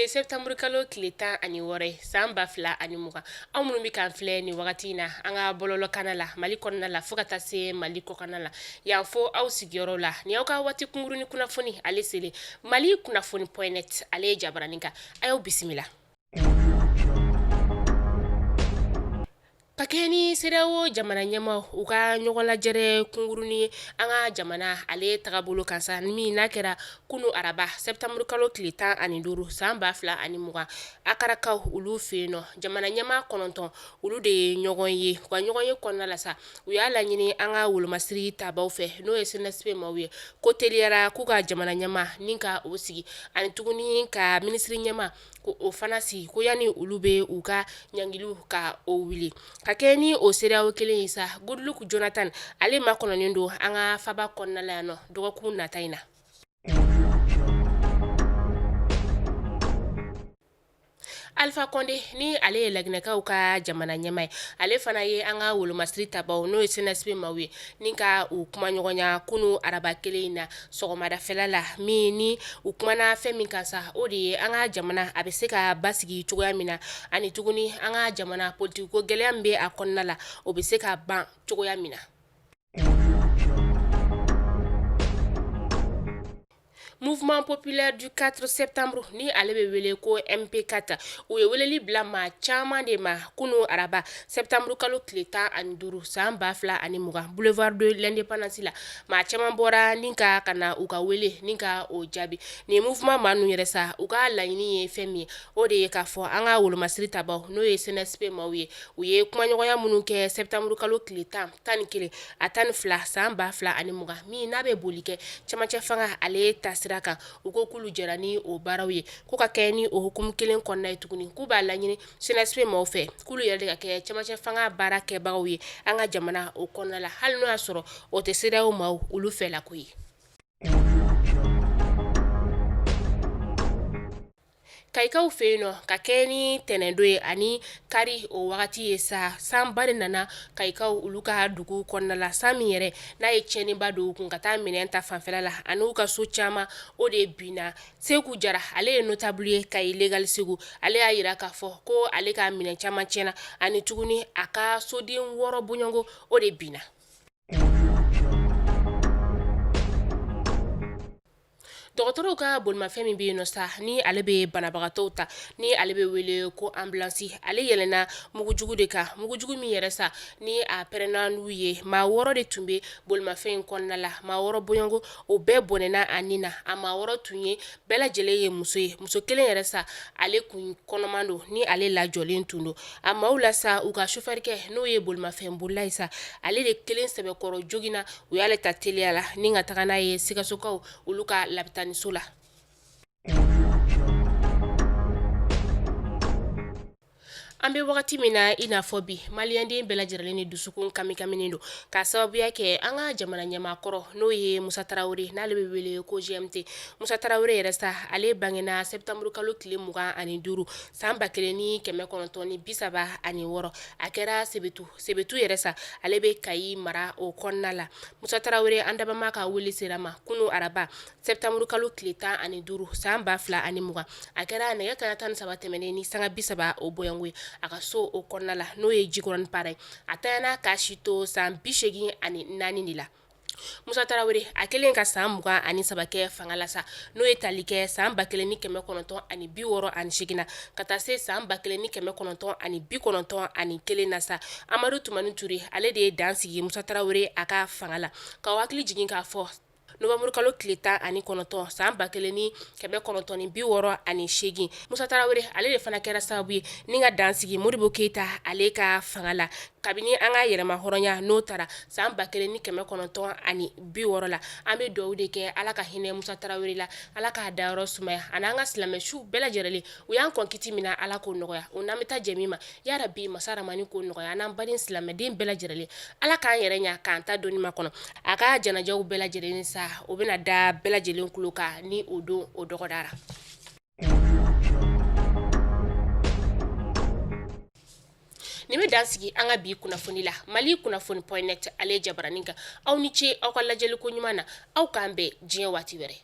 Septembre kalo tile 16 ye san 2020. Aw minnu bɛ k'an filɛ nin wagati in na an ka bɔlɔlɔkanna la Mali kɔnɔna la fo ka taa se Mali kɔkanna la, yan fo aw sigiyɔrɔ la, nin y'aw ka waati kunkuruni kunnafoni ale selen Mali kunnafoni point net ale ye jabaranin kan. A y'aw bisimila. Ka kɛ ni CEDEAO jamana ɲɛmaaw u ka ɲɔgɔn lajɛrɛ kunkuruni ye an ka jamana ale tagabolo kan sa, min n'a kɛra kunu araba septembre kalo tile 15 san 2020 Akarakaw olu fɛ yen nɔ. Jamana ɲɛmaa 9 olu de ye ɲɔgɔn ye. U ka ɲɔgɔn ye kɔnɔna la sa, u y'a laɲini an ka wolomasiri tabaw fɛ, n'o ye CNSP maaw ye, ko teliyara k'u ka jamana ɲɛmaa ni ka o sigi, ani tuguni ka minisiri ɲɛmaa ko o fana sigi, ko yanni olu bɛ u ka ɲangiliw ka o wuli. Ka kɛ ni o CEDEAO kelen ye sa, Goodluck Jonathan ale makɔnɔnen don an ka faba kɔnɔna la yan nɔ dɔgɔkun nata in na. Alpha Condé ni ale ye Laginɛkaw ka jamana ɲɛmaa ye, ale fana ye an ka wolomasiri tabaw n'o ye CNSP maaw ye ni ka u kumaɲɔgɔnya kunu araba kelen in na sɔgɔmadafɛla la, min ni u kumana fɛn min kan sa, o de ye an ka jamana a bɛ se ka basigi cogoya min na, ani tuguni an ka jamana politiki ko gɛlɛya min bɛ a kɔnɔna la, o bɛ se ka ban cogoya min na. Mouvement populaire du 4 septembre ni ale bɛ wele ko MP4, u ye weleli bila maa caman de ma kunu araba septembre kalo tile 15 san 2020 boulevard de l'indépendance la. Maa caman bɔra ni ka ka na u ka wele ni ka o jaabi. Nin mouvement maa ninnu yɛrɛ sa, u ka laɲini ye fɛn min ye, o de ye k'a fɔ an ka wolomasiri tabaw n'o ye CNSP maaw ye, u ye kumaɲɔgɔnya minnu kɛ septembre kalo tile 10, 11 a 12 san 2020, min n'a bɛ boli kɛ cɛmancɛ fanga ale taasira kan, u ko k'olu jɛra ni o baaraw ye. Ko ka kɛ ni o hukumu kelen kɔnɔna ye tuguni, k'u b'a laɲini CNSP maaw fɛ k'olu yɛrɛ de ka kɛ cɛmancɛ fanga baara kɛbagaw ye an ka jamana o kɔnɔna la, hali n'o y'a sɔrɔ o tɛ CEDEAO maaw olu fɛla ko ye. Kayikaw fɛ yen nɔ, ka kɛ ni tɛnɛndon ye ani kari o wagati ye sa, sanba de nana Kayikaw olu ka dugu kɔnɔna la, san min yɛrɛ n'a ye tiɲɛniba don u kun ka taa minɛn ta fanfɛla la, ani u ka so caman o de binna. Seku Jara, ale ye notable ye Kayi Legal Segu, ale y'a jira k'a fɔ ko ale ka minɛn caman tiɲɛna, ani tuguni a ka soden 6 bɔɲɔgɔnko o de binna. Dɔgɔtɔrɔw ka bolimafɛn min bɛ yen nɔ sa, ni ale bɛ banabagatɔw ta, ni ale bɛ wele ko ambulance, ale yɛlɛnna mugujugu de kan, mugujugu min yɛrɛ sa ni a pɛrɛnna n'u ye. Maa 6 de tun bɛ bolimafɛn in kɔnɔna la, maa 6 bɔɲɔgɔnko o bɛɛ bɔnɛna a ni na. A maa 6 tun ye bɛɛ lajɛlen ye muso ye, muso kelen yɛrɛ sa ale kun kɔnɔman don ni ale lajɔlen tun don. A maaw la sa, u ka sofɛrikɛ n'o ye bolimafɛn bolila ye sa, ale de kelen sɛbɛkɔrɔ joginna, u y'ale ta teliya la ni ka taga n'a ye Sikasokaw olu ka labitaniso la. An bɛ wagati min na i n'a fɔ bi, maliyɛnden bɛɛ lajɛlen ni dusukun kamikaminen don k'a sababuya kɛ an ka jamana ɲɛmaa kɔrɔ n'o ye Musa Tarawele, n'ale bɛ wele ko GMT. Musa Tarawele yɛrɛ sa, ale bangena septembre kalo tile 25 san 1936. A kɛra Sebetu, Sebetu yɛrɛ sa, ale bɛ Kayi mara o kɔnɔna la. Musa Tarawele an dabama ka wele sera ma kunun araba septembre kalo tile 15 san 2020. A kɛra nɛgɛ kanɲɛ 13 tɛmɛnen ni sanga 30 o bɔɲɔgɔnko ye a ka so o kɔnɔna la, n'o ye Jikɔrɔni Para ye. A tanyana k'a si to san 84 de la. Musa Tarawele a kɛlen ka san 23 kɛ fanga la sa, n'o ye tali kɛ san 1968 na ka taa se san 1991 na sa, Amadu Tumani Ture ale de ye dan sigi Musa Tarawele a ka fanga la. K'aw hakili jigin k'a fɔ novembre kalo tile 19 san 1968, Musa Tarawele ale de fana kɛra sababu ye ni ka dan sigi Modibo Keyita ale ka fanga la kabini an ka yɛrɛma hɔrɔnya n'o taara san 1960 la. An bɛ dugawu de kɛ Ala ka hinɛ Musa Tarawele la, Ala k'a dayɔrɔ sumaya, ani an ka silamɛ su bɛɛ lajɛlen. U y'an kɔn kiti min na, Ala k'o nɔgɔya, o n'an bɛ taa jɛ min ma, yarabi masa ramani k'o nɔgɔya an n'an baden silamɛden bɛɛ lajɛlen. Ala k'an yɛrɛ ɲa k'an ta doni makɔnɔ. A ka janajaw bɛɛ lajɛlen sa, o bɛna da bɛɛ lajɛlen tulo kan ni o don o dɔgɔdara. Nin bɛ dan sigi an ka bi kunnafoni la Mali kunnafoni point net ale jabaranin kan. Aw ni ce aw ka lajɛliko ɲuman na, aw k'an bɛn diɲɛ waati wɛrɛ.